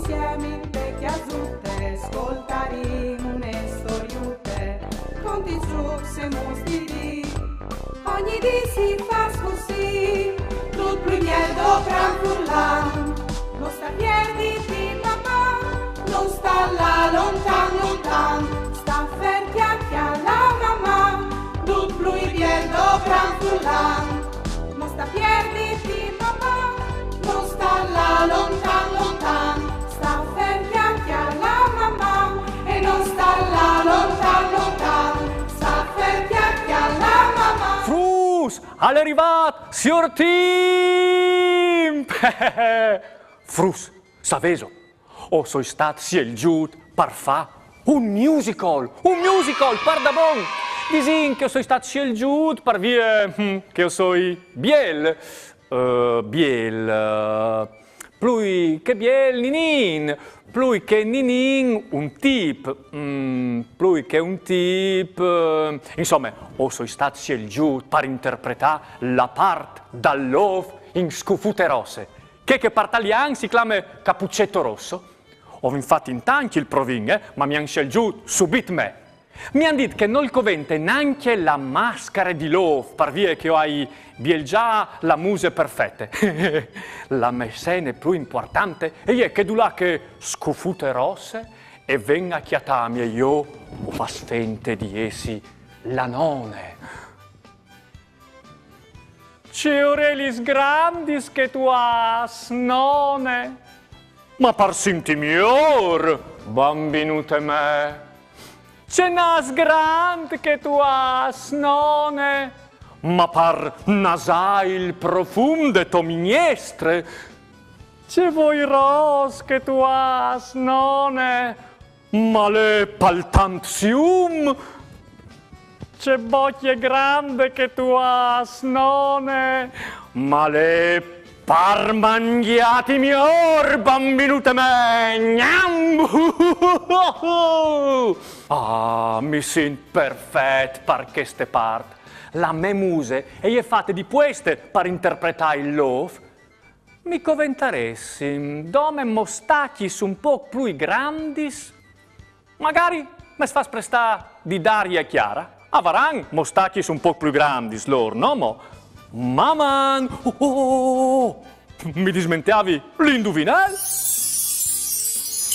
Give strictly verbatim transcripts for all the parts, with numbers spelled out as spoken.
Insiemi inte cjasute, scoltarìn une storiute, conti, trucs e mustirii. Ogni dì si fâs cussì, dut plui biel dopran furlan. No sta pierditi, maman, no sta lâ lontan, lontan. Sta fer cjale a maman, dut plui biel dopran furlan. No sta pierditi, maman, no sta lâ lontan, lontan. Sta fer cjale a maman e no sta lâ lontan, lontan. Sta fer cjale a maman. Fruts, al è rivât siôr Timp! Fruts, savêso, o soi stât sielzût par fâ un musical, un musical, pardabon! Disìn che o soi stât sielzût par vie, hm, che o soi biel, eh, biel, eh, plui che biel ninin, plui che ninin un tip, mm, plui che un tip, eh, insome, o soi stât sielzût par interpretâ la part dal lôf in Scufute Rosse, che, che par talian si clame Cappuccetto Rosso. O vin fat in tancj il provin, eh, ma mi àn sielzût subit me. Mi àn dit che nol covente nancje la mascare di lôf, par vie che o ai bielzà la muse perfete. La mê sene plui impuartante e je chedulà che Scufute Rosse e ven a cjatâmi e jo o fâs fente di jessi la none. Ce orelis grandis che tu âs, none! Ma par sintî miôr, bambinute mê. Ce nâs grant che tu âs, none! Ma par nasâ il profum de tô mignestre. Ce voi ros che tu âs, none! Ma al è par tant sium. Ce bocje grande che tu âs, none! Ma al è par mangjâti miôr, bambinute mê! Gnam! Ah, mi sint perfet par cheste part. La mê muse e je fate di pueste par interpretâ il lôf. Mi coventaressin dome mostacjis un pôc plui grandis. Magari mes fâs prestâ di Daria e Chiara. A varan mostacjis un pôc plui grandis lôr, no mo? Maman! Oh, oh, oh, oh! Mi dismenteavi l'induvinel!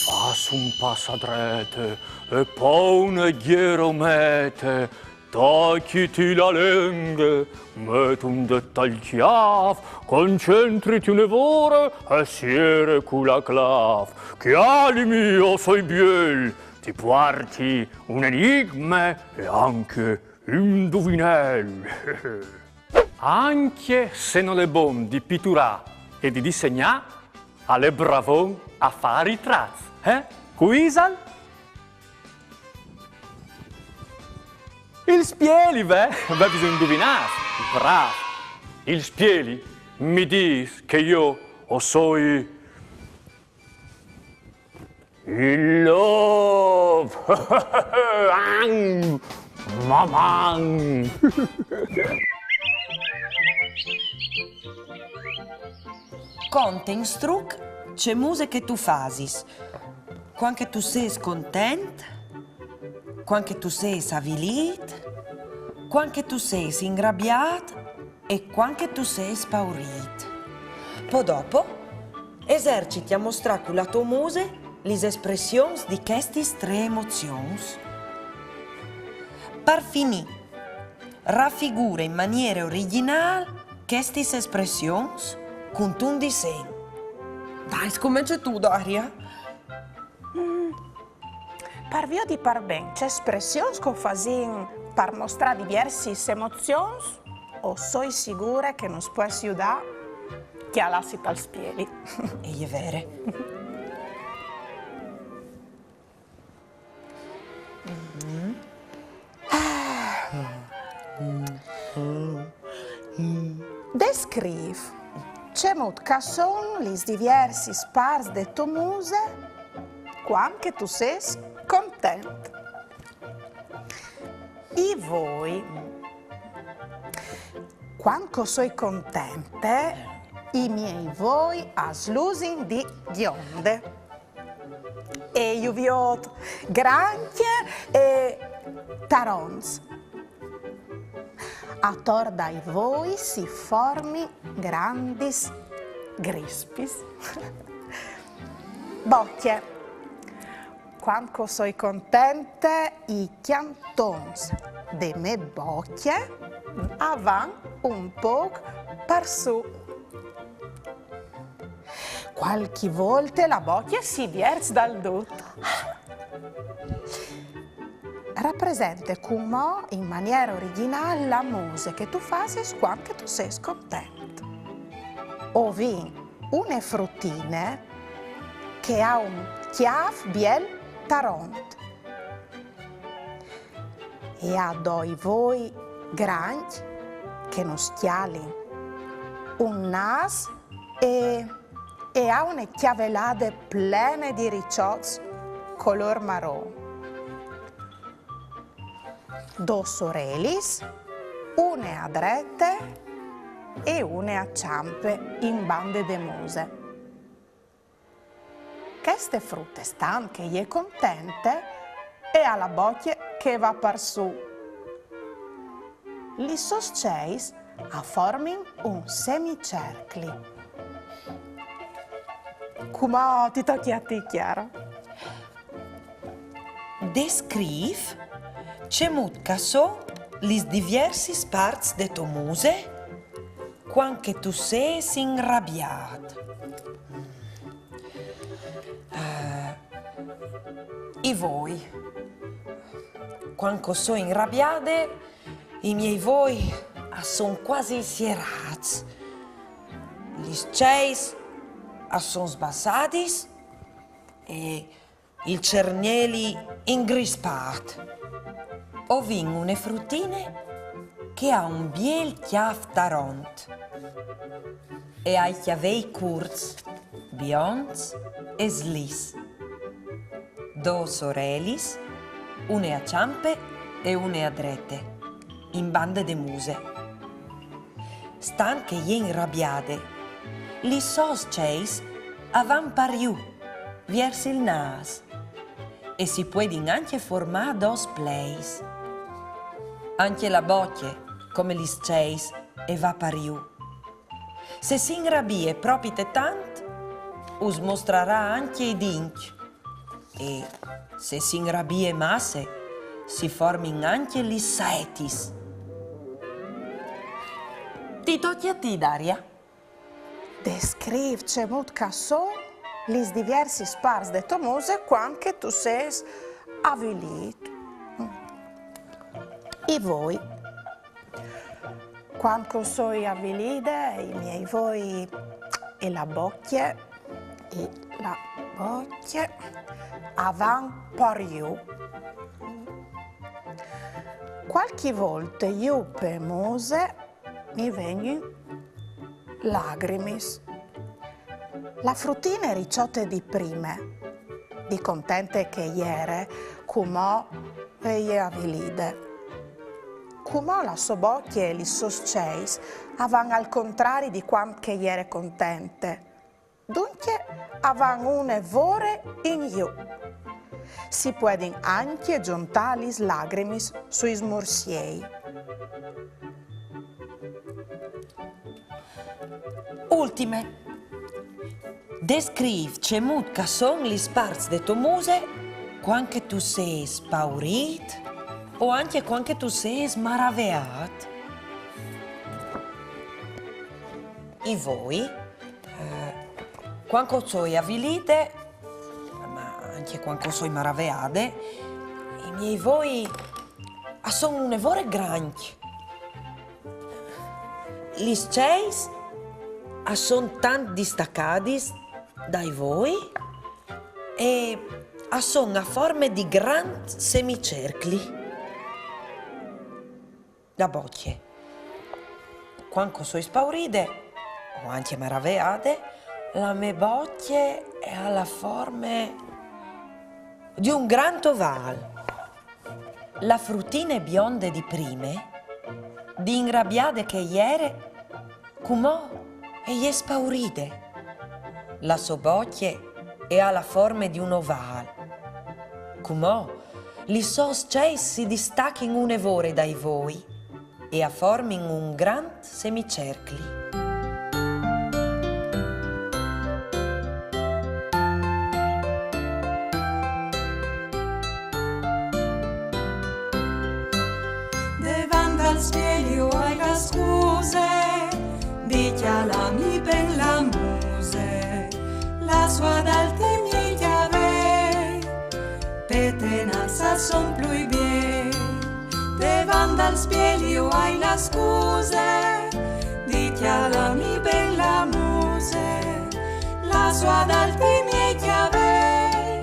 Fâs un pas a drete e po un gjeromete. Tachiti la lenghe, met un dêt tal cjâf, concentriti une vore e siere cu la clâf. Cjalimi, o soi biel, ti puarti un enigme e ancje un induvinel. Ancje se nol è bon di piturâ e di dissegnâ, al è bravon a fâ ritrats, eh? Cui isal? Il spieli, ve? Ve, bisogna induvinâ. Brâf. Il spieli mi dîs che jo o soi il lôf. Maman! Conte in struc ce muse che tu fasis, cuant che tu sês content, cuant che tu sês avilît, cuant che tu sês ingrabiât e cuant che tu sês spaurît. Po dopo, eserciti a mostrâ cu la tô muse lis espressions di chestis trê emozions. Par finî, rafigure in maniere origjinâl chestis espressions cuntun disen. Dai, scomence tu, Daria. Mm. Par viodi par ben ce espressions che o fasìn par mostrâ diviersis emozions, o soi sigure che nus pues judâ cjalâsi tal spieli. E je vere. Mhm. Descrîf cemût che a son lis diviersis parts de tô muse cuant che tu sês content. I voi. Cuant che o soi contente, i miei voi a slusin di gjonde. E ju viôt grancj e taronts. Ator dai voi si formin grandis grispis. Bocje. Cuant che o soi contente, i cjantons de mê bocje a van un pôc par sù. Cualchi volte la bocje si vierç dal dut. Rapresente cumò in maniere origjinâl la muse che tu fasis cuant che tu sês content. O vin une frutine che e à un cjâf biel taront. E à doi voi grancj che nus cjalin, un nâs e, e à une cjavelade plene di riçots colôr maron. Dôs orelis, une a drete e une a çampe in bande de muse. Cheste frute, stant che e je contente, e à la bocje che e va par sù. Lis sôs ceis a formin un semicercli. Cumò ti tocje a ti, Chiara. Descrîf cemût che a son lis diviersis parts de tô muse cuant che tu sês inrabiât. Eh, i voi. Cuant che o soi inrabiade, i miei voi a son cuasi sierâts. Lis ceis a son sbassadis e il cerneli ingrispât. O vin une frutine che e à un biel cjâf taront e e à i cjavei curts, bionts e slis. Dôs orelis, une a çampe e une a drete, in bande de muse. Stant che e je inrabiade, lis sôs ceis a van par jù, viers il nâs, e si puedin ancje formâ dôs pleis. Ancje la bocje, come lis ceis, e va par jù. Se si inrabie propite tant, us mostrarà ancje i dincj. E se si inrabie masse, si formin ancje lis saetis. Ti tocje a ti, Daria. Descrîf cemût che a son lis diviersis parts de tô muse cuant che tu sês avilît. I voi. Cuant che o soi avilide, i miei voi e la bocje, e la bocje a van par jù. Cualchi volte jù pe muse mi vegnin lagrimis. La frutine riçote di prime, di contente che e jere, cumò e je avilide. Cumò la sô bocje e lis sôs ceis a van al contrari di cuant che e jere contente. Duncje a van une vore in jù. Si puedin ancje zontâ lis lagrimis sui smursiei. Ultime. Descrîf cemût che a son lis parts de tô muse cuant che tu sês spaurît o ancje cuant che tu sês maraveât. I voi, eh, cuant che o soi avilide, ma ancje cuant che o soi maraveade, i miei voi a son une vore grancj. Lis ceis a son tant distacadis dai voi e a son a forme di grant semicercli. La bocje. Cuant che o soi spauride, o ancje maraveade, la mê bocje e à la forme di un grant ovâl. La frutine bionde di prime, di inrabiade che e jere, cumò e je spauride. La sô bocje e à la forme di un ovâl. Cumò, lis sôs ceis si distachin une vore dai voi e a formin un grant semicercli. Devant dal spieli jo ai la scuse di cjalâmi ben la muse, la sua dal ti miei cjavei, petenâts a son plui biei. Devant dal spieli jo ai la scuse di cjalâmi ben la muse, la sua dal ti miei cjavei,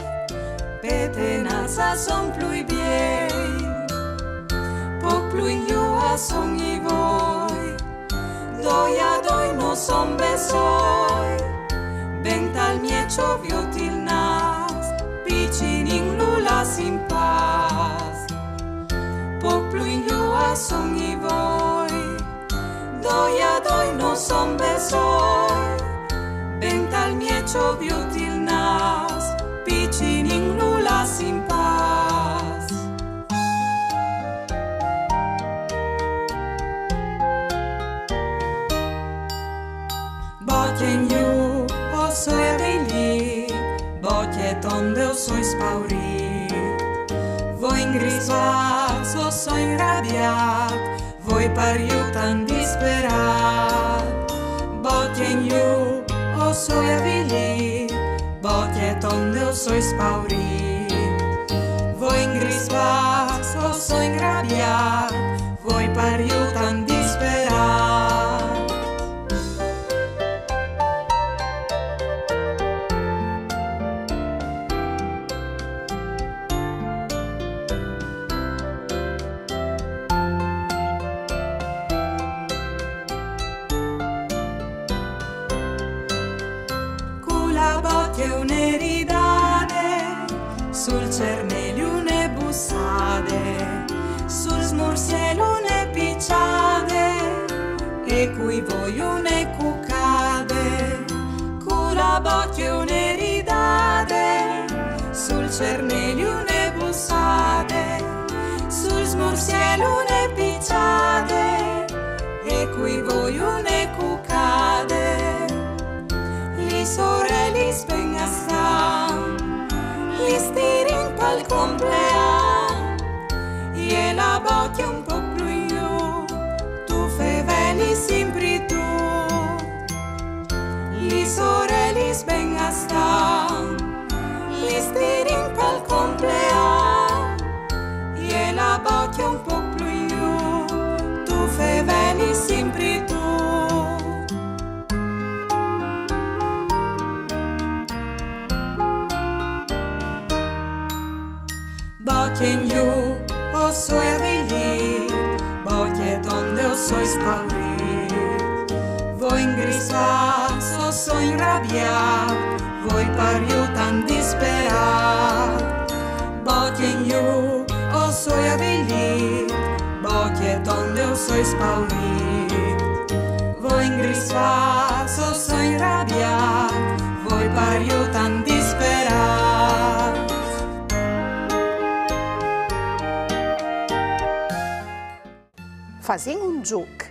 petenâts a son plui biei. Pôc plui in jù a son i voi, doi a doi no son bessôi, ben tal mieç o viôt il nâs, piçinin lu lassi in pâs. Pôc plui in jù a son i voi, doi a doi no son bessôi, ben tal mieç o viôt il nâs, piçinin lu lassi in pâs. Bocje in jù o soi avilît, bocje tonde o soi spaurît. Voi ingrispâts o soi inrabiât, voi par jut àn disperât. Bocje in jù o soi avilît, bocje tonde o soi spaurît. Voi ingrispâts o soi inrabiât, voi par jut àn disperât. Cu la bocje une ridade, sul cerneli une bussade, sul smursiel une piçade, e cui voi une cucade. Cu la bocje une ridade, sul cerneli une bussade, sul smursiel une piçade, e cui voi une cucade. Lis orelis ben a stan, lis tirin pal complean, e la bocje un pôc plui in jù, tu fevelis simpri tu. Lis orelis ben a stan, lis tirin pal complean, e la bocje un pôc plui in jù, tu fevelis simpri tu. Bocje in jù o soi avilît, bocje tonde o soi spaurît. Voi ingrispâts o soi inrabiât, voi par jut àn disperât. Bocje in jù o soi avilît, bocje tonde o soi spaurît. Voi ingrispâts o soi inrabiât, voi par jut àn disperât. Fasìn un zûc.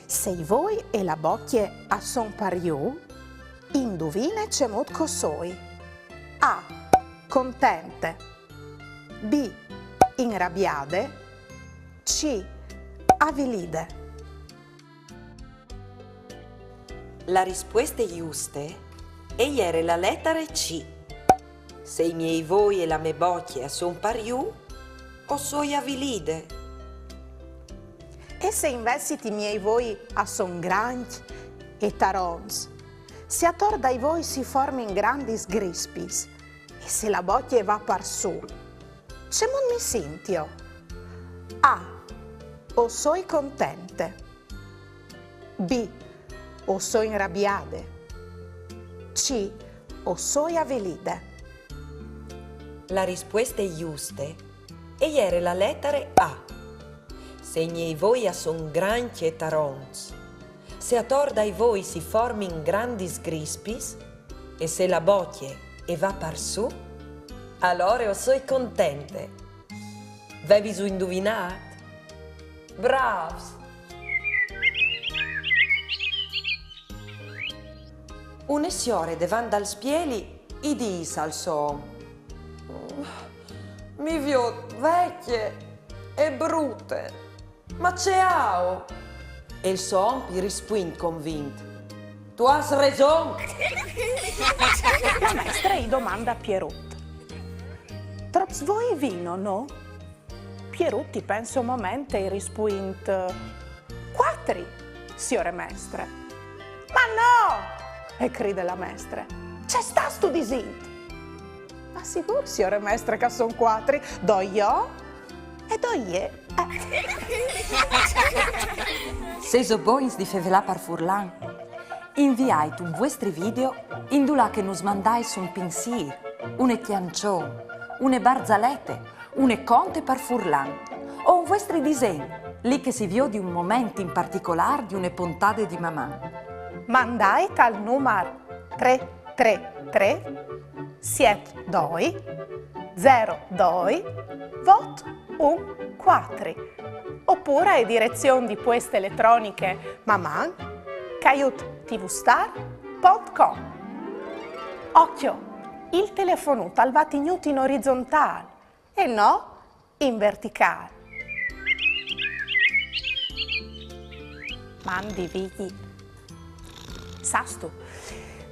Se i voi e la bocje a son par jù, induvine cemût che o soi. A. Contente. B. Inrabiade. C. Avilide. La rispueste juste e jere la letare C. Se i miei voi e la mê bocje a son par jù, o soi avilide. E se invezit i miei voi a son grancj e taronts, se ator dai voi si formin grandis grispis, e se la bocje e va par sù, cemût mi sintio? A. O soi contente. B. O soi inrabiade. C. O soi avilide. La rispueste juste e jere la letare A. Se i miei voi a son grancj e taronts, se ator dai voi si formin grandis grispis, e se la bocje e va par sù, Alore o soi contente. Veviso induvinât? Brâfs! Une siore devant dal spieli i dîs al so om: "Mi viôt vecje e brute. Ma ce aio?" E il so om i rispuint convint: "Tu âs reson!" La mestre i domande a Pierut: "Trops voi vino, no?" Pierut i pense un moment e i rispuint: "Cuatri, siore mestre." "Ma no!" e cride la mestre. "Ce stâstu disint?" "Ma sigûr, siore mestre, che a son cuatri, doi jo e doi jê." Se o sês bogns di fevelâ par furlan, inviait un vuestri video indulà che nus mandais un pinsîr, une cjançon, une barzalete, une conte par furlan, o un vuestri disen, li che si viodi un moment in particolâr di une pontade di Maman. Mandait al numar trê trê trê siet doi zero doi vot un cuatri, opûr ae direzion di pueste eletroniche maman caiut tvstar pont com. Ocjo, il telefonut al va tignût in orizontâl e no in verticâl. Mandi, Vigji. Sâstu,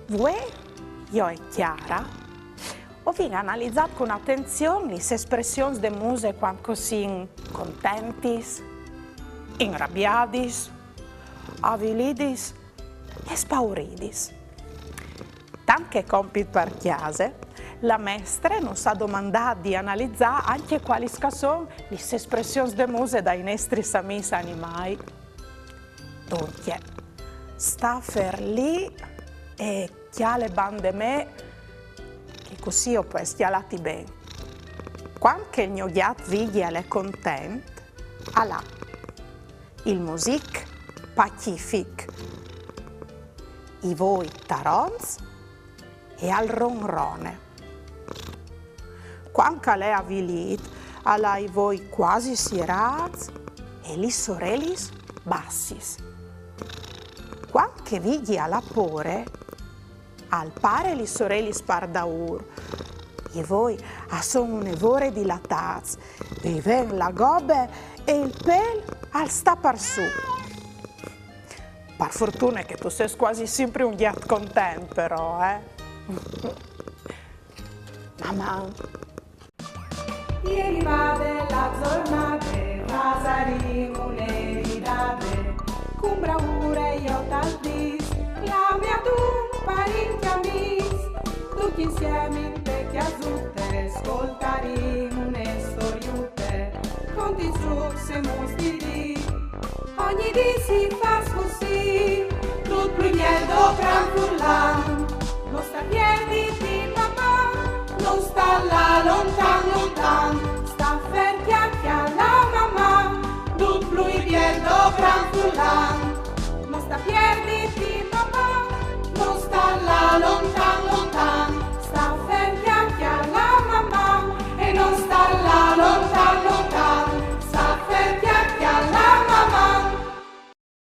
vuê jo e Chiara o vin analizât cun atenzion lis espressions de muse cuant che o sin contentis, inrabiadis, avilidis e spauridis. Tant che compit par cjase, la mestre nus à domandât di analizâ ancje cualis che a son lis espressions de muse dai nestris amîs animâi. Duncje, sta fer li e cjale bande me, che cussì o pues cjalâti ben. Cuant che il gno gjat Vigji al è content, al à il music pacific, i voi taronts e al ronrone. Cuant che al è avilît, al à i voi cuasi sierâts e lis orelis bassis. Cuant che Vigji al à pôre, al pare lis orelis par daûr. I voi a son une vore dilatâts, i ven la gobe e il pêl al sta par sù. Par fortune che tu sês cuasi simpri un gjat content, però, eh? Maman. E rivade la zornade, fasarìn une ridade, cun braure jo tal dîs, clamìn adun parint e amîs, ducj insiemi inte cjasute, scoltarìn une storiute, conti, zûcs e mustirîs. Ogni dì si fâs cussì, dut plui biel dopran furlan,